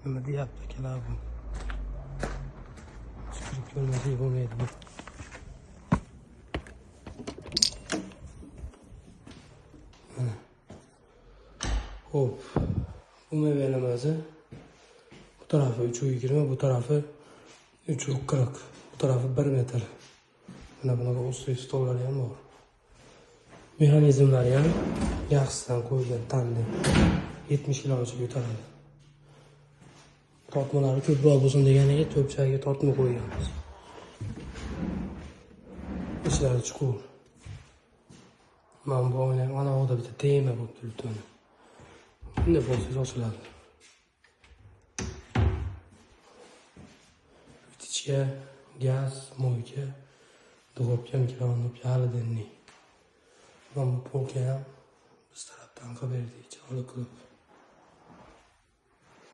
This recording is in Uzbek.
Nima deyapti akalar bu? Kirib ko'rmasak bo'lmaydi bu. Mana. Xo'p, bu mebelimizni bu tarafi 3.20, bu tarafi 3.40, bu tarafi 1 metr. Mana bunaqa usti stollari ham bor. Mexanizmlari ham yaxshisidan qo'yilgan, tandem. 70 kilogacha ko'taradi. Tortmalari ko'proq bo'lsin deganiga to'pchagiga tortma qo'yganmiz. Ishlari chuqur. Mana bu oyna ham alohida bitta tema bo'lib turibdi uni. Bunday bo'lsa ochiladi. Pitichka, gaz, moyka, duxovka, mikrovolnovka, холодильник. Mana bu polka ham biz tarafdan qilib berdik, chiroyli qilib.